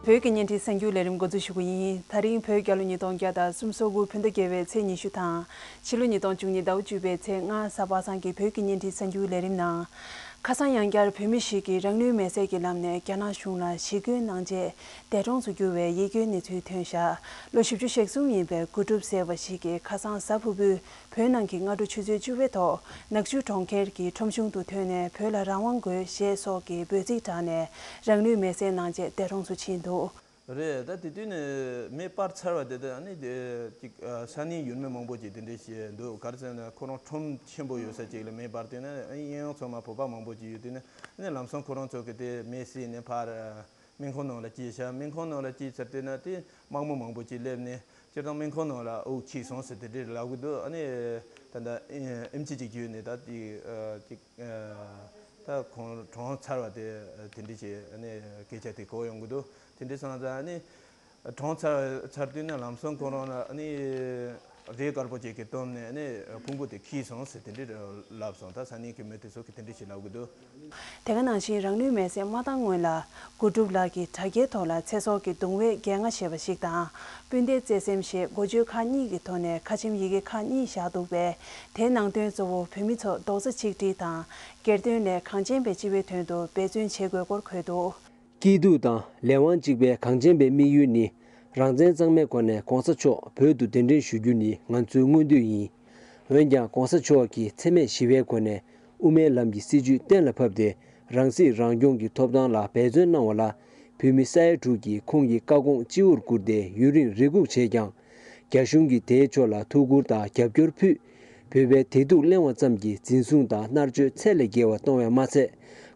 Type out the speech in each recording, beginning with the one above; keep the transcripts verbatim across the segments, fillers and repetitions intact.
བོད་ཀྱི་བརྙན་འཕྲིན་གསར་འགྱུར་ལས་རིམ་འགོ་འཛུགས་ཞུ་གི་ཡིན། ད་རིང་བོད་རྒྱལ་ལོ་ཉིས་སྟོང་བརྒྱ་དང་སུམ་ཅུ་སོ་དགུ་བོད་ཟླ་བརྒྱད་པའི་ཚེས་ཉི་ཤུ་དང་། ཕྱི་ལོ་ཉིས་སྟོང་བཅུ་གཉིས་ཟླ་བ་བཅུ་པའི་ཚེས་ལྔ། གཟའ་པ་སངས་ཀྱི་བོད་ཀྱི་བརྙན་འཕྲིན་གསར་འགྱུར་ལས་རིམ་ནང་། ཁ་སང་ཡང་བསྐྱར་བོད་མི་ཞིག་གིས་རང་ལུས་མེར་སྲེག་གི་ལམ་ནས་རྒྱ་ནག་གཞུང་ལ་ཞི་རྒོལ་གནང་རྗེས་འདས་གྲོངས་སུ་གྱུར་བའི་ཡིད་སྐྱོའི་གནས་ཚུལ་ཐོན་བཞག་ལོ་བཞི་བཅུ་ཞེ་གསུམ་ཡིན་པའི་གུ་ཀྲུབ་ཟེར་བ་ཞིག་གིས་ཁ་སང་གཟའ་ཕུར་བུ། བོད་ནང་གི་སྔ་དྲོ་ཆུ་ཚོད་བཅུ་པའི་ཐོག་ནག་ཆུ་གྲོང་ཁྱེར་གྱི་ཁྲོམ་གཞུང་དུ་ཐོན་ནས་བོད་ལ་རང་དབང་དགོས་ཞེས་སོགས་ཀྱི་འབོད་ཚིག་བསྒྲགས་ནས་རང་ལུས་མེར་སྲེག་གནང་རྗེས་འདས་གྲོངས་སུ་ཕྱིན་འདུག་རེད། ད་དེ་དུས་ནས་མེ་སྤར་ཚར་བ་དེ་དག་ནི་དེ་ཅིག་ས་གནས་ཡུལ་མི་མང་པོ་ཅིག་དེ་འདྲས་བྱས་འདུག་ག་རེ་ཟེར་ན་ཁོ་རང་ཁྲོམ་ཆེན་པོ་ཡོད་ས་ཅིག་ལ་མེ་སྤར་དུས་ན་གཡས་གཡོན་ཚང་མ་བོད་པ་མང་པོ་ཅིག་ཡོད་དུས་ན་ནི་ལམ་སང་ཁོ་རང་ཚོ་གི་དེ་མེ་བསད་ནས་ཕར། སྨན་ཁང་ནང་ལ་སྐྱེལ་བྱ། སྨན་ཁང་ནང་ལ་སྐྱེལ་ཚར་དུས་ན་དེ་དམག་མི་མང་པོ་ཅིག་སླེབས་ནས་སྤྱིར་བཏང་སྨན་ཁང་ནང་ལ་དབུགས་ཆད་སོང་ཟེར་དེ་འདྲའི་ལབ་གི་འདུག་ཨ་ནི་ད་ལྟ་ཨེམ་ཆི་ཅིག་བརྒྱུད་ནས་ད་དེ་ཅིག་ད་ཁོང་གྲོངས་ཚར་བ་དེ་དེ་འདྲ་ཅིག་ཨ་ནི་སྐད་ཆ་དེ་གོ་ཡོང་གི་འདུག་དེ་འདྲ་སོང་ཙང་ཨ་ནི་གྲོངས་ཚར་ཚར་དུས་ན་ལམ་སང་ཁོང་རང་ལ་ཨ་ནི་རས་དཀར་པོ་ཅིག་གིས་བཏུམས་ནས་ཨ་ནི་ཕུང་པོ་དེ་འཁྱེར་སོང་ཟེར་དེ་འདྲ་ལབ་སོང་། ད་ས་གནས་ཀྱི་མི་དེ་ཚོ་གིས་དེ་འདྲ་ཞིག་ལབ་གི་འདུག་དེ་ག་ནང་བཞིན་རང་ལུས་མེར་སྲེག་མ་བཏང་སྔོན་ལ་གུ་ཀྲུབ་ལགས་ཀྱིས་དྲ་རྒྱའི་ཐོག་ལ་ཚེ་སྲོག་གི་གདུང་བས་འགན་ལྔ་ཞེས་པ་ཞིག་དང་། སྤུན་ཟླའི་བརྩེ་སེམས་ཞེས་འགོ་བརྗོད་ཁག་གཉིས་ཀྱི་ཐོག་ནས་ཁ་ཆེམས་ཡི་གེ་ཁག་གཉིས་བཞག་འདུག་པས། དེའི་ནང་དོན་གཙོ་བོ་བོད་མི་ཚོ་རྡོག་རྩ་ཆིག་སྒྲིལ་དང་སྒེར་དོན་ལས་གངས་ཅན་པའི་སྤྱི་བའི་དོན་དུ་འབད་བརྩོན་བྱེད་དགོས་སྐོར་འཁོད་འདུག་སྐྱིད་སྡུག་དང་ལས་དབང་གཅིག་པའི་གངས་ཅན་པའི་དམིགས་ཡུལ་ནི། རང་བཙན་གཙང་མའི་སྒོ་ནས་གོང་ས་མཆོག་བོད་དུ་གདན་འདྲེན་ཞུ་རྒྱུ་ནི་ང་ཚོའི་མངོན་འདོད་ཡིན། འོན་ཀྱང་གོང་ས་མཆོག་གིས་འཚེ་མེད་ཞི་བའི་སྒོ་ནས་དབུ་མའི་ལམ་གྱི་སྲིད་བྱུས་གཏན་ལ་ཕབ་སྟེ། རང་སྲིད་རང་སྐྱོང་གི་ཐོབ་ཐང་ལ་འབད་བརྩོན་གནང་བ་ལ། བོད་མི་ས་ཡ་དྲུག་གིས་ཁོང་གི་བཀའ་དགོངས་སྤྱི་བོར་བཀུར་ཏེ་ཡུན་རིང་རེ་སྒུག་བྱས་ཀྱང་། རྒྱ་གཞུང་གིས་དེའི་ཕྱོགས་ལ་ཐུགས་ཁུར་དང་རྒྱབ་སྐྱོར་ཕུལ། བོད་པའི་བདེ་སྡུག་གླེང་བ་ཙམ་གྱིས་འཛིན་བཟུང་དང་མནར་གཅོད་ཚད་ལས་བརྒལ་བ་གཏོང་བས་མ་ཚད།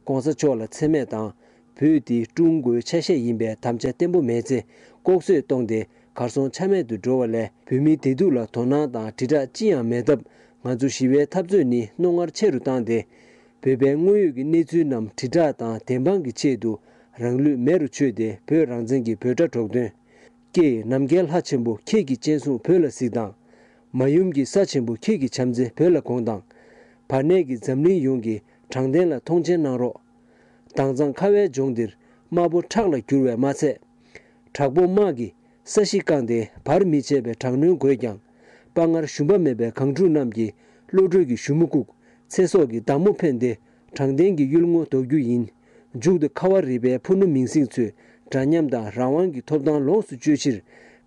གོང་ས་མཆོག་ལ་འཚེ་མེད་དང་། བོད་འདི་ཀྲུང་གོའི་ཆ་ཤས་ཡིན་པའི་དམ་བཅའ་བརྟན་པོ་མེད་ཚེ། ལྐོག་གསོད་གཏོང་སྟེ་གར་སོང་ཆ་མེད་དུ་འགྲོ་བ་ལས། བོད་མིའི་བདེ་སྡུག་ལ་དོ་སྣང་དང་དྲིལ་བསྒྲགས་ཅི་ཡང་མེད་སྟབས། ང་ཚོ་ཞི་བའི་འཐབ་རྩོད་ནི་རྣོ་ངར་ཆེ་རུ་བཏང་སྟེ། བོད་པའི་དངོས་ཡོད་ཀྱི་གནས་ཚུལ་རྣམས་དྲིལ་བསྒྲགས་དང་བདེན་དཔང་གི་ཆེད་དུ། རང་ལུས་མེ་རུ་མཆོད་དེ་བོད་རང་བཙན་གྱི་འབོད་སྒྲ་སྒྲོག་དོན། ཀྱེ་ནམ་མཁའི་ལྷ་ཆེན་པོ་ཁྱེད་ཀྱི་སྤྱན་ཟུང་བོད་ལ་གཟིགས་དང་། མ་ཡུམ་གྱི་ས་ཆེན་པོ་ཁྱེད་ཀྱི་བྱམས་བརྩེ་བོད་ལ་དགོངས་དང་། བར་གནས་ཀྱི་འཛམ་གླིང་ཡོངས་ཀྱིས་དྲང་བདེན་ལ་མཐོང་ཆེན་གནང་རོགས། དྭངས་གཙང་ཁ་བའི་ལྗོངས་འདིར་དམར་པོ་ཁྲག་ལ་བསྒྱུར་བས་མ་ཚད། དྲག་པོ་དམག་གིས་ས་གཞི་བཀང་སྟེ་བར་མི་ཆད་པའི་དྲག་གནོན་བཀོད་ཀྱང་། དཔའ་ངར་ཞུམ་པ་མེད་པའི་གངས་ཕྲུག་རྣམས་ཀྱིས་བློ་གྲོས་ཀྱི་གཞུ་མོ་བཀུག་ཚེ་སྲོག་གི་བདག་མོ་འཕེན་ཏེ་དྲང་བདེན་གྱི་གཡུལ་ངོ་ཟློག་རྒྱུ་ཡིན། མཇུག་ཏུ་ཁ་བ་རི་པའི་ཕུ་ནུ་མིང་སྲིང་ཚོས་འདྲ་མཉམ་དང་རང་དབང་གི་ཐོབ་ཐང་ལོངས་སུ་སྤྱོད་ཕྱིར།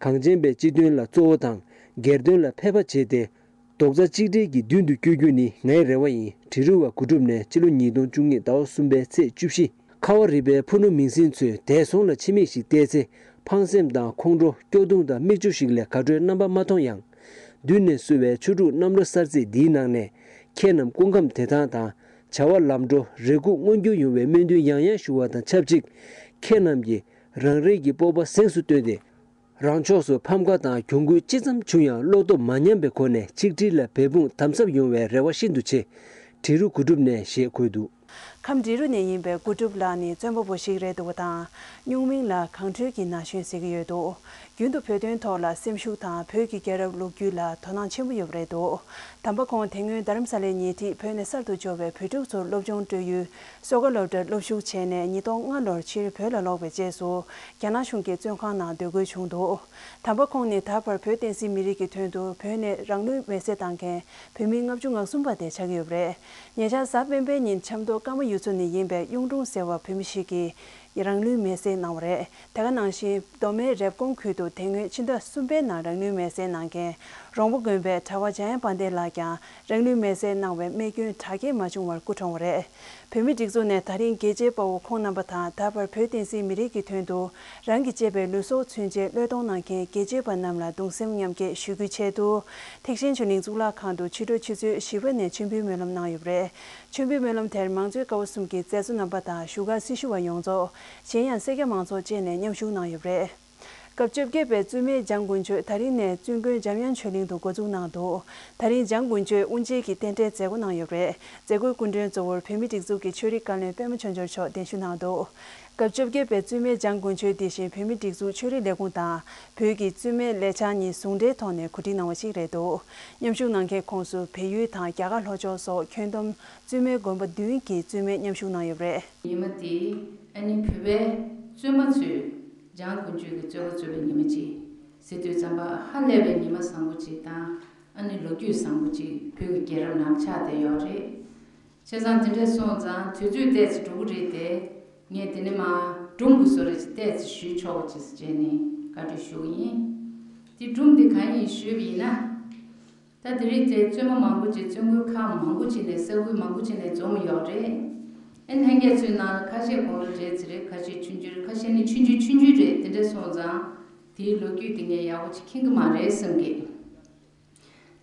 གངས་ཅན་པའི་སྤྱི་དོན་ལ་གཙོ་བོ་དང་། སྒེར་དོན་ལ་ཕལ་པ་བྱས་ཏེ། རྡོག་རྩ་གཅིག་སྒྲིལ་གྱི་མདུན་དུ་བསྐྱོད་རྒྱུ་ནི་ངའི་རེ་བ་ཡིན། དྲི་རུ་བ་དགུ་སྒྲུབ་ནས་ཕྱི་ལོ་ཉིས་སྟོང་བཅུ་གཉིས་ཟླ་བ་གསུམ་པའི་ཚེས་བཅུ་བཞི། ཁ་བ་རི་པའི་ཕུ་ནུ་མིང་སྲིང་ཚོས་འདས་སོང་ལ་ཕྱི་མིག་ཞིག་བལྟས་ཚེ། ཕངས་སེམས་དང་ཁོང་ཁྲོ་སྐྱོ་གདུང་དང་མིག་ཆུ་ཞིག་ལས་ག་འདྲའི་རྣམ་པ་མ་མཐོང་ཡང་། མདུན་ནས་བསུ་བའི་ཆོ་འཕྲུག་གནམ་ལོ་གསར་ཚེས་འདིའི་ནང་ནས། ཁྱེད་རྣམས་སྐུ་ཁམས་བདེ་ཐང་དང་། བྱ་བ་ལམ་འགྲོ་རེ་སྒུག་མངོན་འགྱུར་ཡོང་བའི་སྨོན་འདུན་ཡང་ཡང་ཞུ་བ་དང་ཆབས་ཅིག་ཁྱེད་རྣམས་ཀྱིས་རང་རིགས་ཀྱི་སྤོབས་པ་གཟེངས་སུ་བཏོན་ཏེ། རང་ཕྱོགས་སུ་ཕམ་ཁ་དང་གྱོང་གུད་ཅི་ཙམ་བྱུང་ཡང་བློ་སྟོབས་མ་ཉམས་པའི་སྒོ་ནས་ཆིག་སྒྲིལ་ལ་འབད་འབུངས་དམ་ཟབ་ཡོང་བའི་རེ་བ་ཤིན་ཏུ་ཆེ། དྲི་རུ་དགུ་སྒྲུབ་ནས་ཞེས་འཁོད་འདུག་ཁམས་འབྲི་རུ་ནས་ཡིན་པའི་དགུ་སྒྲུབ་ལགས་ནི་བཙོན་པ་པོ་ཞིག་རེད་འདུག་པ་དང་། སྨྱུག་མིང་ལ་གངས་ཁྲོད་ཀྱི་ན་གཞོན་ཟེར་གྱི་ཡོད་འདུག་རྒྱུན་དུ་བོད་དོན་ཐོག་ལ་སེམས་ཤུགས་དང་བོད་ཀྱི་རྒྱལ་རབས་ལོ་རྒྱུས་ལ་དོ་སྣང་ཆེན་པོ་ཡོད་པ་རེད་འདུག་དམ་པ་ཁོང་དེ་སྔོན་རྡ་རམ་ས་ལའི་ཉེ་འཁྲིས་བོད་ནས་གསར་དུ་འབྱོར་བའི་བོད་ཕྲུག་ཚོར་སློབ་སྦྱོང་སྤྲོད་ཡུལ། སོ་ཁ་སློབ་གྲྭར་སློབ་ཞུགས་བྱས་ནས་ཉིས་སྟོང་ལྔ་ལོར་ཕྱིར་བོད་ལ་ལོག་པའི་རྗེས་སུ། རྒྱ་ནག་གཞུང་གི་བཙོན་ཁང་ནང་སྡོད་དགོས་བྱུང་འདུག་དམ་པ་ཁོང་ནི་ད་བར་བོད་བསྟན་སྲིད་མི་རིགས་ཀྱི་དོན་དུ་བོད་ནས་རང་ལུས་མེར་སྲེག་བཏང་མཁན་བོད་མི་ལྔ་བཅུ་ང་གསུམ་པ་དེ་ཆགས་ཀྱི་ཡོད་པ་རེད། ཉེ་ཆར་གཟའ་སྤེན་པའི་ཉིན་ཆབ་མདོ་ཀརྨ་ཡུལ་ཚོ་ནས་ཡིན་པའི་གཡུང་དྲུང་ཟེར་བ་བོད་མི་ཞིག་གིས་རང་ལུས་མེར་སྲེག་གནང་བ་རེད། དེ་ག་ནང་བཞིན་མདོ་སྨད་རེབ་གོང་ཁུལ་དུ་དེ་སྔོན་ཕྱི་ཟླ་གསུམ་པའི་ནང་རང་ལུས་མེར་སྲེག་གནང་མཁན་རོང་པོ་དགོན་པའི་གྲྭ་བ་འཇམ་དབྱངས་དཔལ་ལྡན་ལགས་ཀྱང་རང་ལུས་མེར་སྲེག་གནང་བའི་རྨས་སྐྱོན་དྲག་སྐྱེད་མ་བྱུང་བར་སྐུ་གྲོངས་པ་རེད། བོད་མིའི་སྒྲིག་འཛུགས་ནས་ད་རིང་རྒྱལ་གཅེས་དཔའ་བོ་ཁོང་རྣམ་པ་དང་ད་བར་བོད་བསྟན་སྲིད་མི་རིགས་ཀྱི་དོན་དུ་རང་གི་གཅེས་པའི་ལུས་སྲོག་ཚུན་ཆད་བློས་གཏོང་གནང་མཁན་རྒྱལ་གཅེས་པ་རྣམས་ལ་གདུང་སེམས་མཉམ་སྐྱེད་ཞུ་རྒྱུའི་ཆེད་དུ། ཐེག་ཆེན་ཆོས་གླིང་གཙུག་ལག་ཁང་དུ་ཕྱི་དྲོ་ཆུ་ཚོད་བཞི་པ་ནས་མཆོད་འབུལ་སྨོན་ལམ་གནང་ཡོད་པ་རེད། མཆོད་འབུལ་སྨོན་ལམ་དེར་མང་གཙོའི་ཀ་བ་གསུམ་གྱི་མཛད་གཙོ་རྣམ་པ་དང་བཞུགས་སྒར་སྲི་ཞུ་བ་ཡོངས་རྫོགས། གཞན་ཡང་སེར་སྐྱ་མང་ཚོགས་བཅས་ནས་མཉམ་ཞུགས་གནང་ཡོད་པ་རེད། སྐབས་བཅོ་བརྒྱད་པའི་བཙུན་མའི་འཇང་དགུན་ཆོས་ད་རིང་ནས་བཙུན་དགོན་འཇམ་དབྱངས་ཆོས་གླིང་དུ་འགོ་འཛུགས་གནང་འདུག་ད་རིང་འཇང་དགུན་ཆོས་དབུ་འབྱེད་ཀྱི་རྟེན་འབྲེལ་མཛད་སྒོ་གནང་ཡོད་པ་རེད། མཛད་སྒོའི་སྐུ་མགྲོན་གཙོ་བོར་བོད་མིའི་སྒྲིག་འཛུགས་ཀྱི་ཆོས་རིག་བཀའ་བློན་པད་མ་ཆོས་འབྱོར་མཆོག་གདན་ཞུ་གནང་འདུག་སྐབས་བཅོ་བརྒྱད་པའི་བཙུན་མའི་འཇང་དགུན་ཆོས་འདི་བཞིན་བོད་མིའི་སྒྲིག་འཛུགས་ཆོས་རིག་ལས་ཁུངས་དང་བོད་ཀྱི་བཙུན་མའི་ལས་འཆར་གཉིས་ཟུང་འབྲེལ་ཐོག་ནས་གོ་སྒྲིག་གནང་བ་ཞིག་རེད་འདུག་མཉམ་ཞུགས་གནང་མཁན་ཁོངས་སུ་བལ་ཡུལ་དང་རྒྱ་གར་ལྷོ་ཕྱོགས་སོགས་ཁྱོན་བསྡོམས་བཙུན་མའི་དགོན་པ་བདུན་གྱི་བཙུན་མས་མཉམ་ཞུགས་གནང་ཡོད་པ་རེད། ཉི་མ་དེ་ཨ་ནི་བོད་པའི་བཙུན་མ་ཚོས་ འཇང་དགུན་ཆོས་ཀྱི་རྩོད་པ་རྩོད་པའི་ཉི་མ་གཅིག་ཟེར་དུས་ཙམ་པ་ཧ་ལས་པའི་ཉི་མ་བཟང་པོ་གཅིག་དང་ཨ་ནི་ལོ་རྒྱུས་བཟང་པོ་གཅིག་བོད་ཀྱི་རྒྱལ་རབས་ནང་ཆགས་བསྡད་ཡོད་རེད། བྱས་ཙང་དེ་འདྲ་སོང་ཙང་དུས་ཚོད་ཏོག་ཙམ་འགྲོ་གི་རེད་དེ། ངས་དེ་ནས་མར་སྒྲུང་གི་བཟོ་འདྲ་ཅིག་ཏོག་ཙམ་ཞུས་ཆོག་པ་ཅིག་བྱས་ནས་བཀའ་འདྲི་ཞུ་གི་ཡིན། དེ་སྒྲུང་དེ་གང་ཡིན་ཞུས་པ་ཡིན་ན། ད་དེ་རིང་དེ་བཙུན་མ་མང་པོ་ཅིག་བཙུན་དགོན་ཁག་མང་པོ་ཅིག་ནས་ས་ཁུལ་མང་པོ་ཅིག་ནས་འཛོམས་ཡོད་རེད། ཨེ་ལྷན་རྒྱས་ཚོའི་ནང་ལ་ཁ་ཤས་དགུང་ལོ་བགྲེས་ཚེ་རེད། ཁ་ཤས་ཆུང་ཆུང་རེད། ཁ་ཤས་ནི་ཆུང་ཆུང་ཆུང་ཆུང་རེད། དེ་འདྲ་སོང་ཙང་དེའི་ལོ་རྒྱུས་དེ་ངས་ཡག་པོ་ཅིག་མཁྱེན་གི་མ་རེད་བསམ་གི།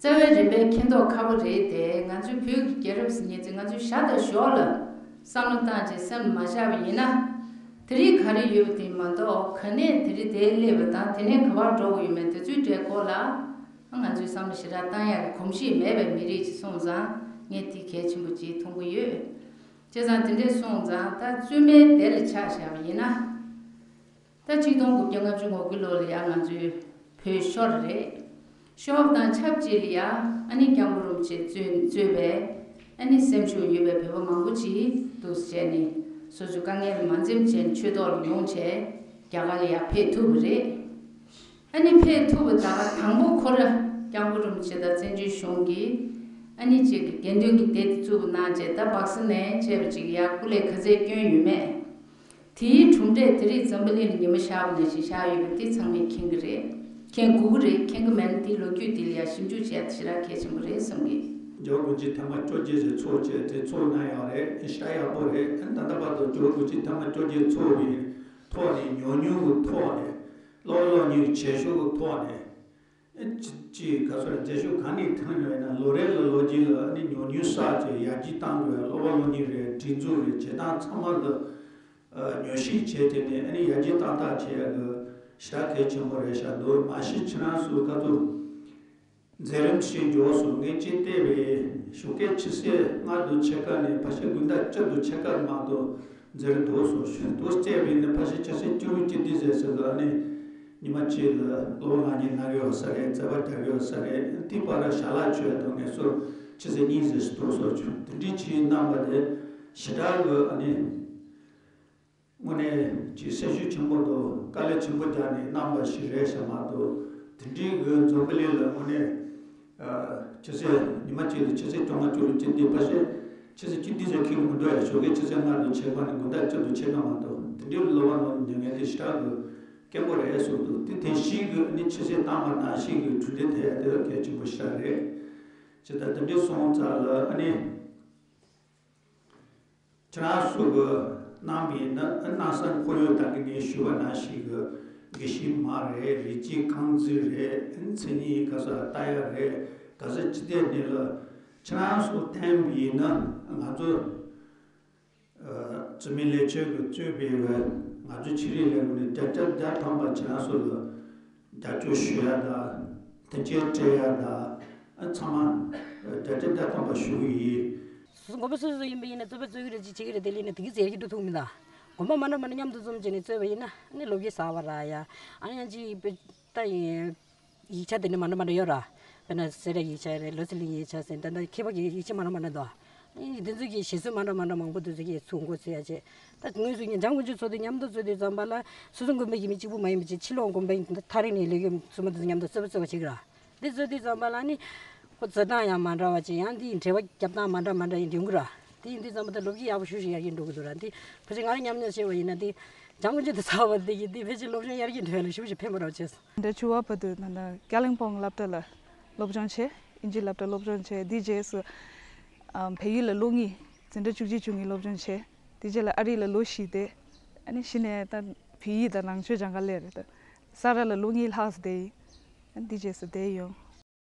རྩ་བའི་རིམ་པས་མཁྱེན་མདོག་ཁ་པོ་རེད་དེ། ང་ཚོའི་བོད་ཀྱི་རྒྱལ་རབས་ཟེར་མཁན་ཚོ་ང་ཚོའི་ཞྭ་དང་ཞོ་ལ་བསམ་བློ་བཏང་བྱས་སེམས་ལ་མ་བཞག་པ་ཡིན་ན། དེ་རིང་ག་རེ་ཡོད་པ་དེ་མ་གཏོགས་ག་ནས་དེ་རིང་དེར་སླེབས་པ་དང་དེ་ནས་ག་པར་འགྲོ་དགོས་ཡོད་མེད་དེ་ཚོའི་གྲས་སྐོར་ལ་ང་ཚོས་བསམ་བློ་ཞེ་དྲག་བཏང་ཡག་གི་གོམས་གཤིས་མེད་པའི་མི་རིགས་ཅིག་སོང་ཙང་ངས་དེ་གལ་ཆེན་པོ་ཅིག་མཐོང་གི་ཡོད། བྱས་ཙང་དེ་འདྲས་སོང་ཙང་ད་བཙུན་མའི་སྡེ་ལ་ཆ་བཞག་པ་ཡིན་ན། ད་ཆིག་སྟོང་དགུ་བརྒྱ་ལྔ་བཅུ་ང་དགུ་ལོ་ལ་ཡང་ང་ཚོའི་བོད་ཤོར་རེད། ཤོར་བ་དང་ཆབས་ཅིག་ལ་ཡང་ཨ་ནི་སྐྱབས་མགོན་རིན་པོ་ཆེ་གཙོས་གཙོས་པའི་ཨ་ནི་སེམས་ཤུགས་ཡོད་པའི་བོད་པ་མང་པོ་ཅིག་འདུག་སེ་བྱས་ནས་སོ་སོའི་དཀའ་ངལ་མ་འཛེམས་བྱས་ནས་ཆོས་ཐོག་ལ་ཡོང་བྱས་རྒྱ་གར་ལ་ཡང་ཕེབས་ཐུབ་པ་རེད། ཨ་ནི་ཕེབས་ཐུབ་པ་ད་ག་དང་པོ་ཁོ་ར་སྐྱབས་མགོན་རིན་པོ་ཆེ་དང་བཙན་བྱོལ་གཞུང་གིས་ཨ་ནི་གཅིག་གི་དགེ་འདུན་གྱི་སྡེ་དེ་བཙུགས་པ་གནང་བྱས་ད་སྦག་ས་ནས་བྱས་པ་ཅིག་ཡར་སྐུ་ལས་ག་ཚད་བསྐྱོན་ཡོད་མེད། དེའི་གྲུབ་འབྲས་དེ་རིང་འཛམ་བུ་གླིང་ལ་ཉི་མ་ཤར་བ་ནང་བཞིན་ཤར་ཡོད་པ་འདི་ཚང་མས་མཁྱེན་གྱི་རེད། མཁྱེན་དགོས་ཀྱི་རེད། མཁྱེན་གྱི་མེད་ན་དེའི་ལོ་རྒྱུས་འདི་ལ་ཡང་ཞིབ་འཇུག་བྱས་ཞེ་དྲག་གལ་ཆེན་པོ་རེད་བསམ་གི། རྒྱལ་བ་རིན་པོ་ཆེ་ཐེངས་མ་བཅོ་བརྒྱད་ཙམ་ཚོགས་བྱས་དེ་ཚོགས་གནང་ཡག་རེད། ཞེ་དྲག་ཡག་པོ་རེད། ད་ལྟ་བར་དུ་རྒྱལ་བ་རིན་པོ་ཆེ་ཐེངས་མ་བཅོ་བརྒྱད་ཚོགས་པའི་ཐོག་ནས་ཉམས་མྱོང་གི་ཐོག་ནས་སློབ་སློབ་གཉེར་བྱེད་ཕྱོགས་ཀྱི་ཐོག་ནས། ཅི་ཅི་ག་ཚོད་རེད། མཛད་ཤུགས་གང་ནས་ཐོན་ཡོད་ན་ལོ་རེ་ལ་ལོ་རྒྱུས་ལ་ཨ་ནི་ཉམས་མྱོང་བསགས་བྱས་ཡར་རྒྱས་གཏང་དགོས། སློབ་པ་སློབ་གཉེར་རེད། སྒྲིག་འཛུགས་རེད། བྱེད་སྟངས་ཚང་མ་ལ་ཉམས་ཞིབ་བྱས་བྱས་ནས་ཨ་ནི་ཡར་རྒྱས་གཏང་ཐབས་བྱེད་ཡག་གི་ཞེ་དྲག་གལ་ཆེན་པོ་རེད་ཤག་འདུག་མ་གཞི་ཁྱེད་རང་ཚོ་ག་ཚོད་མཛད་རིམ་ཞིག་མགྱོགས་སོང་། ངས་ཅིག་བལྟས་པས་ཞོགས་ཀས་ཆུ་ཚོད་ལྔ་དང་ཕྱེད་ཀ་ནས་ཕལ་ཆེར་དགོང་དག་བཅུ་དང་ཕྱེད་ཀ་མ་གཏོགས་མཛད་རིམ་འདུག་སོང་། ཞུ་འདུག་བལྟས་པས་ནི་ཕལ་ཆེར་ཆུ་ཚོད་བཅུ་དང་ཕྱེད་དེ་ཟེར་ཟེར་ལ་ནི་ཉི་མ་གཅིག་ལ་སློབ་ལ་ཉིན་གནང་གི་ཡོད་ས་རེད། རྩོད་པ་རྒྱག་གི་ཡོད་ས་རེད། དེ་བར་ཞལ་ལག་མཆོད་དང་ངལ་གསོ་ཆུ་ཚོད་གཉིས་ཟེར་འདུག་སོང་། དེ་འདྲའི་ཅིག་གནང་བ་དེ་ཞེ་དྲག་གི་ཨ་ནི། དངོས་གནས་ཀྱི་སེམས་ཤུགས་ཆེན་པོ་དང་དཀའ་ལས་ཆེན་པོ་རྒྱག་ནས་གནང་བ་ཞིག་རེད་ཤག་མ་གཏོགས་དེ་འདྲའི་གི་འཛམ་བུ་གླིང་ལ་དངོས་གནས་ཆུ་ཚོད་ཉི་མ་གཅིག་ལ་ཆུ་ཚོད་བཅོ་ལྔ་བཅུ་ལ་གཅིག་འདི་ཕལ་ཆེར་ཆུ་ཚོད་གཅིག་འདི་ཚོ་ཁེགས་མི་འདུག་ཡ། ཞོགས་ཀས་ཆུ་ཚོད་ལྔ་དང་ཕྱེད་ཀ་ནས་དགོང་དག་བཅུ་དང་ཕྱེད་ཀ་མ་གཏོགས་དེ་འདྲའི་སློབ་པ་ནང་ཉན་མཁན་དེ་ཞེ་དྲག་གི་དཀོན་པོ་རེད་གསུངས་འདུག་དེ་དེ་བཞིན་གི་ནི་ཆུ་ཚོད་བཏང་བ་ནང་བཞིན་གི་གྲུབ་འབྲས་དེ་དེ་ལ་གལ་ཆེན་པོ་ཞེ་དྲག་རེད། ཇི་ལྟར་དེ་འདྲའི་སོང་ཙང་ལ་ཨ་ནི། ཁྱེད་རང་ཚོ་གི་གནང་བའི་ནི་གནང་ས་ཁོར་ཡུག་དང་གི་ངས་ཞུས་པ་ནང་བཞིན་གི་དགེ་བཤེས་མ་རེད། རིགས་གཅིག་རྐང་འཛིན་རེད། མཚན་ཉིད་ག་ས་ལྟ་ཡག་རེད། ག་ས་ཅི་ལྟས་ནས་ལ་ཁྱེད་རང་ཚོ་འཐེན་པའི་ནི་ང་ཚོ་ཨ་བཙུན་མའི་ལས་བྱེད་ཀྱི་གཙོས་པའི་ང་ཚོ་ཆོས་རིག་ལས་ཁུངས་ནས་བརྒྱ་ཆ་བརྒྱ་ཐམ་པ་ཁྱེད་རང་ཚོ་ལ་རྒྱབ་སྐྱོར་ཞུ་ཡག་དང་མཐུན་རྐྱེན་སྤྲད་ཡག་དང་ཨ་ཚང་མ་བརྒྱ་ཆ་བརྒྱ་ཐམ་པ་ཞུ་གི་ཡིན། སོ་སོ་དགོན་པ་སོ་སོ་ཡིན་པ་ཡིན་ན་རྩོད་པ་རྩོད་ཀྱི་རེད། ཅིག་བྱེད་ཀྱི་རེད། དེ་ལས་ནི་དེང་གི་ཟེར་གྱི་འགྲོ་ཐུབ་མི་འདུག་དགོན་པ་མ་འདྲ་མ་འདྲ་མཉམ་དུ་འཛོམས་བྱས་ནས་རྩོད་པ་ཡིན་ན་ནི་སློབ་ཀྱི་ཟ་བ་ར་ཡ། ཨ་ནི་ཡང་ཅིག་ད་ཡིན་ཡིག་ཆ་དེ་ནི་མ་འདྲ་མ་འདྲ་ཡོད་ར། དཔེར་ན་སེ་ར་ཡིག་ཆ་རེད། ལོ་ཚེ་གླིང་ཡིག་ཆ་ཟེར། ད་ལྟ་མཁས་པ་གི་ཡིག་ཆ་མ་འདྲ་མ་འདྲ་འདུག་ཨ་ནི་དེ་ཚོ་གི་ཞེ་སོར་མ་འདྲ་མ་འདྲ་མང་པོ་དེ་ཚོ་གི་ཚུར་མགོ་ཚོས་ཡ་བྱས། ད་དངོས་སུ་ངས་འཇང་དགུན་ཆོས་ཚོགས་དུས་མཉམ་དུ་རྩོད་དུས་ཙམ་པ་ལ་སོ་སོ་དགོན་པ་ཡིན་མིན་གཅིག་པུ་མ་ཡིན་པ་བྱས། ཕྱི་ལོགས་དགོན་པ་ཡིན་ད་ཐག་རིང་ནས་སླེབས་ཡོད་བཙུན་མ་དེ་ཚོ་མཉམ་དུ་རྩོད་པ་རྩོད་པ་བྱེད་ཀྱི་ར། འདི་བཟོས་དུས་ཙམ་པ་ལ་ནི་ཁོ་རྩོད་སྟངས་ཡང་མ་འདྲ་བ་ཅིག་ཡང་འདི་འགྲེལ་པ་རྒྱབ་སྟངས་མ་འདྲ་མ་འདྲ་ཡིན་འགྲིག་གི་ར། དེ་ཡིན་དུས་ཙམ་པ་ད་ལོ་རྒྱུས་ཡག་པོ་ཞུ་ཞིག་ཡར་རྒྱས་འགྲོ་གི་འདུག་ར། འདི་ཕལ་ཆེར་ང་རང་མཉམ་མྱོང་བྱས་པ་ཡིན་ན་འདི་འཇང་དགུན་ཆོས་དེ་ཚར་བ་འདི་ཡིན། འདི་ཕལ་ཆེར་སློབ་སྦྱོང་ཡར་རྒྱས་འགྲོ་ཡ་ལ་ཞེ་པོ་ཞིག་ཕན་པ་འདྲ་བ་བྱས་སོང་། འདི་ཆུ་བ་བར་དུ་ད་ལྟ་ཀ་ལིང་པོང་སློབ་གྲྭ་ལ་སློབ་སྦྱོང་བྱས། ཨིན་ཇི་སློབ་གྲྭ་སློབ་སྦྱོང་བྱས། འདི་རྗེས་སུ་ཨམ་བལ་ཡུལ་ལ་ལོ་གཉིས་འཛིན་གྲྭ་བཅུ་གཅིག་བཅུ་གཉིས་སློབ་སྦྱོང་བྱས། དེ་རྗེས་ལ་ཨ་རི་ལ་ལོ་བཞི་བསྡད། ཨ་ནི་གཞི་ནས་ད་བལ་ཡུལ་དང་ནང་ཆོས་སྦྱང་ག་སླེབས་རེད། ད་ས་ར་ལ་ལོ་གཉིས་ལྷག་ཙམ་བསྡད་ཡིན། ཨ་ནི་འདི་རྗེས་སུ་བསྡད་ཡོང་།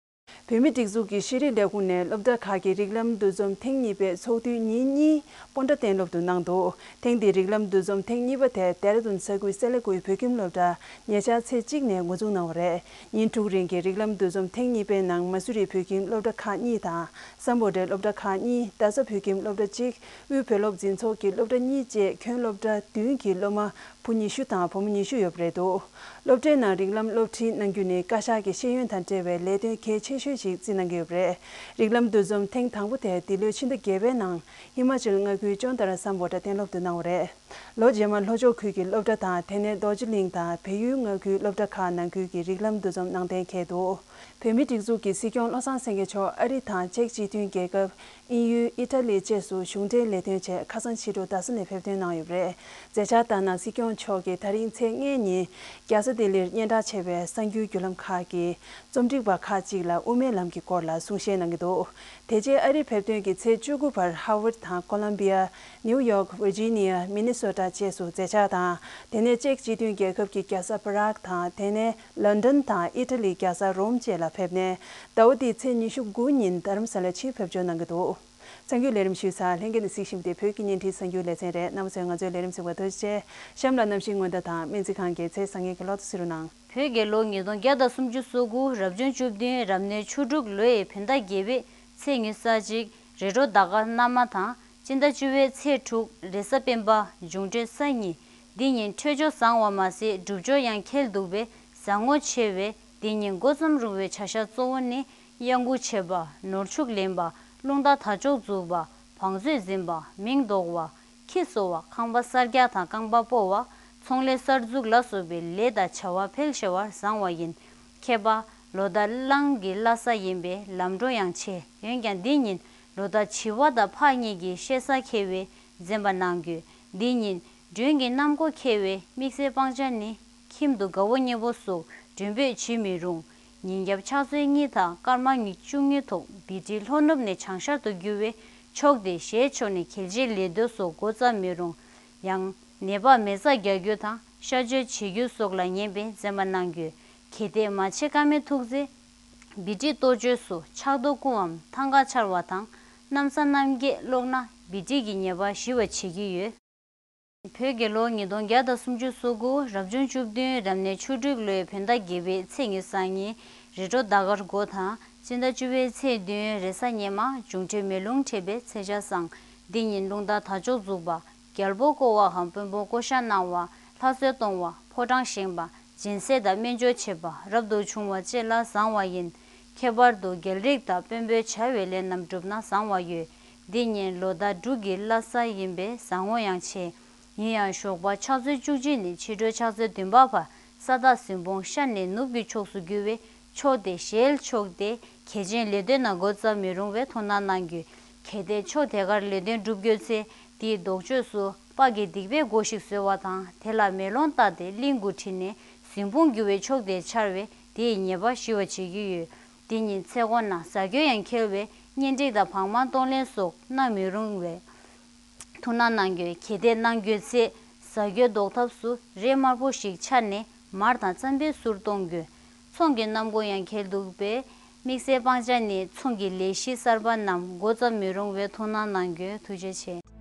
བོད་མིའི་སྒྲིག་འཛུགས་ཀྱི་ཤེས་རིག་ལས་ཁུངས་ནས་སློབ་གྲྭ་ཁག་གི་རིགས་ལམ་འདུ་འཛོམས་ཐེངས་གཉིས་པའི་ཚོགས་དུས་ཉིན་གཉིས་སྤོན་ཊ་གཏན་སློབ་ཏུ་གནང་འདུག་ཐེངས་འདིའི་རིགས་ལམ་འདུ་འཛོམས་ཐེངས་གཉིས་པ་དེ་ལྡེ་ར་ལྡུན་ས་ཁུལ་སེ་ལ་ཀུའི་བོད་ཁྱིམ་སློབ་གྲྭ་ཉེ་ཆར་ཚེས་གཅིག་ནས་འགོ་འཛུགས་གནང་བ་རེད། ཉིན་དྲུག་རིང་གི་རིགས་ལམ་འདུ་འཛོམས་ཐེངས་གཉིས་པའི་ནང་མ་སུ་རི་བོད་ཁྱིམ་སློབ་གྲྭ་ཁག་གཉིས་དང་། སམ་བྷོ་ཊའི་སློབ་གྲྭ་ཁག་གཉིས། རྡ་ས་བོད་ཁྱིམ་སློབ་གྲྭ་གཅིག་དབུས་བོད་སློབ་འཛིན་ཚོགས་ཀྱི་སློབ་གྲྭ་གཉིས་བཅས་ཁྱོན་སློབ་གྲྭ་བདུན་གྱི་སློབ་མ་བུ་ཉི་ཤུ་དང་བུ་མོ་ཉི་ཤུ་ཡོད་པ་རེད་འདུག་སློབ་གྲྭའི་ནང་རིགས་ལམ་སློབ་ཁྲིད་གནང་རྒྱུ་ནི་བཀའ་ཤག་གི་ཤེས་ཡོན་དང་འབྲེལ་བའི་ལས་དོན་གལ་ཆེ་ཤོས། ཞིག་བརྩི་གནང་གི་ཡོད་པ་རེད། རིགས་ལམ་འདུ་འཛོམས་ཐེངས་དང་པོ་དེ་འདི་ལོའི་ཕྱི་ཟླ་བརྒྱད་པའི་ནང་ཧི་མ་ཅལ་མངའ་ཁུལ་ཅོན་ཏ་ར་སམ་བྷོ་ཊ་གཏན་སློབ་ཏུ་གནང་བ་རེད། ལོ་རྗེས་མར་ལྷོ་ཕྱོགས་ཁུལ་གྱི་སློབ་གྲྭ་དང་དེ་ནས་རྡོ་རྗེ་གླིང་དང་བལ་ཡུལ་མངའ་ཁུལ་སློབ་གྲྭ་ཁག་ནང་ཁུལ་གྱི་རིགས་ལམ་འདུ་འཛོམས་གནང་གཏན་འཁེལ་འདུག་བོད་མིའི་སྒྲིག་འཛུགས་ཀྱི་སྲིད་སྐྱོང་བློ་བཟང་སེང་གེ་མཆོག་ཨ་རི་དང་ཅེཀ་སྤྱི་མཐུན་རྒྱལ་ཁབ། དབྱིན་ཡུལ། ཨི་ཊ་ལི་བཅས་སུ་གཞུང་འབྲེལ་ལས་དོན་ཆེད་ཁ་སང་ཕྱི་དྲོ་རྡ་ས་ནས་ཕེབས་ཐོན་གནང་ཡོད་པ་རེད། མཛད་འཆར་ལྟར་ན། སྲིད་སྐྱོང་མཆོག་གིས་ད་རིང་ཚེས་ལྔའི་ཉིན་རྒྱལ་ས་ལྡི་ལིར་སྙན་གྲགས་ཆེ་བའི་གསར་འགྱུར་བརྒྱུད་ལམ་ཁག་གི་རྩོམ་སྒྲིག་པ་ཁག་ཅིག་ལ་དབུ་མའི་ལམ་གྱི་སྐོར་ལ་གསུང་བཤད་གནང་གི་འདུག་དེ་རྗེས་ཨ་རིར་ཕེབས་ཐོན་གྱི་ཚེས་བཅུ་དགུ་བར་ཧར་ཝརཌ་དང་ཀོ་ལམ་བི་ཡ། ནིའུ་ཡོག་ཝིར་ཇི་ནི་ཡ། མི་ནི་སོ་ཊ་བཅས་སུ་མཛད་འཆར་དང་། དེ་ནས་ཅེཀ་སྤྱི་མཐུན་རྒྱལ་ཁབ་ཀྱི་རྒྱལ་ས་པ་རག་དང་། དེ་ནས་ལོན་ཌོན་དང་ཨི་ཊ་ལིའི་རྒྱལ་ས་རོམ་བཅས་ལ་ཕེབས་ནས། ཟླ་བ་འདིའི་ཚེས་ཉི་ཤུ་དགུ་ཉིན་རྡ་རམ་ས་ལར་ཕྱིར་ཕེབས་འབྱོར་གནང་གི་འདུག་གསར་འགྱུར་ལས་རིམ་ཞུས་ཚར། ལྷན་རྒྱས་ནས་གཟིགས་བཞིན་པ་དེ་བོད་ཀྱི་བརྙན་འཕྲིན་གསར་འགྱུར་ལེ་ཚན་རེད། རྣམ་པ་ཚོས་ང་ཚོའི་ལས་རིམ་གཟིགས་པར་ཐུགས་རྗེ་ཆེ། གཤམ་ལ་གནམ་གཤིས་སྔོན་བརྡ་དང་སྨན་རྩིས་ཁང་གི་ཚེས་བཟང་ངན་གྱི་ལོ་ཐོ་གཟིགས་རོགས་གནང་། བོད་རྒྱལ་ལོ་ཉིས་སྟོང་བརྒྱ་དང་སུམ་ཅུ་སོ་དགུ་རབ་བྱུང་བཅུ་བདུན་རབ་གནས་ཆུ་འབྲུག་ལོའི་བོད་ཟླ་བརྒྱད་པའི་ཚེས་ཉི་ཤུ་རྩ་གཅིག་རེས་འགྲོ་ཟླ་སྐར་སྣར་མ་དང་། སྤྱི་ཟླ་བཅུ་པའི་ཚེས་དྲུག་རེས་གཟའ་སྤེན་པ། འབྱུང་འཕྲོད་ས་ཉིན། འདི་ཉིན་འཕྲོད་སྦྱོར་བཟང་བ་མ་ཟད་སྒྲུབ་སྦྱོར་ཡང་ཁེལ་འདུག་པས་བཟང་ངོ་ཆེ་བས། འདི་ཉིན་འགོ་རྩོམ་རུང་བའི་བྱ་གཞག་གཙོ་བོ་ནི། གཡང་འགུག་བྱེད་པ། ནོར་འཆུག་ལེན་པ། རླུང་རྟ་དར་ལྕོག་འཛུགས་པ། བང་མཛོད་འཛིན་པ། མིང་འདོགས་པ། ཁྱི་གསོ་བ། ཁང་པ་གསར་རྒྱག་དང་རྐང་པ་སྤོ་བ། ཚོང་ལས་གསར་འཛུགས་ལ་སོགས་པའི་ལས་དང་བྱ་བ་ཕལ་ཆེ་བར་བཟང་བ་ཡིན། ཁྱད་པར་ལོ་ཟླ་གླང་གི་བླ་གཟའ་ཡིན་པས་ལམ་འགྲོ་ཡང་ཆེ། འོན་ཀྱང་འདི་ཉིན་ལོ་ཟླ་བྱི་བ་དང་ཕག་གཉིས་ཀྱི་ཤེ་ས་ཁེལ་བས་འཛེམ་པ་གནང་དགོས། འདི་ཉིན་མགྲོན་གྱི་གནམ་སྒོ་ཁེལ་བས་དམིགས་བསལ་སྤང་བྱ་ནི། ཁྱིམ་དུ་དགའ་བོ་ཉེ་བོ་སོགས་མགྲོན་འབོད་བྱེད་མི་རུང་། ཉིན་རྒྱབ་ཕྱག་ཚོད་གཉིས་དང་སྐར་མ་ཉི་བཅུ་གཉིས་ཐོག་བི་ཏི་ལྷོ་ནུབ་ནས་བྱང་ཤར་དུ་རྒྱུ་བས་ཕྱོགས་དེ་ཞལ་ཕྱོགས་ནས་གལ་ཆེའི་ལས་དོན་སོགས་འགོ་བརྩམས་མི་རུང་། ཡང་ནད་པ་མེ་བཙའ་རྒྱག་རྒྱུ་དང་གཤག་བཅོས་བྱེད་རྒྱུ་སོགས་ལ་ཉན་པས་འཛེམ་པ་གནང་དགོས། གལ་ཏེ་མ་བྱེད་ཀ་མེད་ཐུག་ཚེ། བི་ཏི་གཏོ་བཅོས་སུ་ཕྱག་རྡོ་བརྐུ་འམ་ཐང་ག་འཕྱར་བ་དང་གནམ་ས་གནམ་གྱིས་སློག་ན་བི་ཏི་གི་ཉེས་པ་ཞི་བ་བྱེད་ཀྱི་ཡོད། བོད་རྒྱལ་ལོ་ཉིས་སྟོང་བརྒྱ་དང་སུམ་ཅུ་སོ་དགུ་རབ་བྱུང་བཅུ་བདུན་རབ་གནས་ཆུ་འབྲུག་ལོའི་བོད་ཟླ་བརྒྱད་པའི་ཚེས་ཉི་ཤུ་རྩ་གཉིས་རེས་འགྲོ་ཟླ་སྐར་འགོ་དང་སྤྱི་ཟླ་བཅུ་པའི་ཚེས་བདུན་རེས་གཟའ་ཉི་མ་འབྱུང་འཕྲོད་མེ་རླུང་འཕྲད་པའི་ཚེས་ཆ་བཟང་། འདི་ཉིན་རླུང་རྟ་དར་ལྕོག་འཛུགས་པ། རྒྱལ་པོ་བསྐོར་བའམ་དཔོན་པོ་བསྐོ་བཞག་གནང་བ། ལྷ་གསོལ་གཏོང་བ། ཕོ་བྲང་བཞེངས་པ། སྦྱིན་སྲེག་དང་སྨན་སྦྱོར་བྱེད་པ་རབ་ཏུ་བྱུང་བ་བཅས་ལ་བཟང་བ་ཡིན། ཁྱད་པར་དུ་རྒྱལ་རིགས་དང་དཔོན་པོའི་བྱ་བའི་ལས་རྣམས་བསྒྲུབས་ན་བཟང་བ་ཡོད། འདི་ཉིན་ལོ་ཟླ་འབྲུག་གི་བླ་གཟའ་ཡིན་པས་བཟང་ངོ་ཡང་ཆེ། ཡིན་ཡང་ཞོགས་པ་ཕྱག་ཚོད་བཅུ་གཅིག་ནས་ཕྱི་དྲོའི་ཕྱག་ཚོད་བདུན་པ་བར་ས་བདག་གཟིམ་དཔོན་ཤར་ནས་ནུབ་ཀྱི་ཕྱོགས་སུ་རྒྱུ་བས་ཕྱོགས་དེ་ཞལ་ཕྱོགས་ཏེ་གལ་ཆེན་ལས་དོན་རྣམས་འགོ་བརྩམས་མི་རུང་བའི་ཐུགས་སྣང་གནང་རྒྱུ། གལ་ཏེ་ཕྱོགས་དེ་གར་ལས་དོན་སྒྲུབ་དགོས་ཚེ་དེའི་ལྡོག་ཕྱོགས་སུ་དཔའ་གི་སྡིག་པའི་སྒོ་ཞིག་བཟོས་པ་དང་དེ་ལ་མེ་ལོང་བཏགས་ཏེ་གླིང་དགུ་ཁྲིད་ནས་གཟིམ་དཔོན་རྒྱུ་བས་ཕྱོགས་དེ་འཕྱར་བས་དེའི་ཉེས་པ་ཞི་བ་བྱེད་ཀྱི་ཡོད། དེ་ཉིན་ཚེ་གོང་ན་ཟ་རྒྱུ་ཡང་འཁེལ་བས་གཉེན་སྒྲིག་དང་བག་མ་གཏོང་ལེན་སོགས་གནང་མི་རུང་བས། ཐུགས་སྣང་གནང་རྒྱུ། གལ་ཏེ་གནང་དགོས་ཚེ། ཟ་རྒྱུའི་ལྡོག་ཐབས་སུ་རས་དམར་པོ་ཞིག་འཕྱར་ནས་མར་དང་རྩམ་པའི་གསུར་གཏོང་རྒྱུ། ཚོང་གི་གནམ་སྒོ་ཡང་འཁེལ་འདུག་པས། དམིགས་བསལ་སྤང་བྱ་ནི་ཚོང་གི་ལས་གཞི་གསར་པ་རྣམས་འགོ་བརྩམས་མི་རུང་བའི་ཐུགས་སྣང་གནང་རྒྱུ། ཐུགས་རྗེ་ཆེ།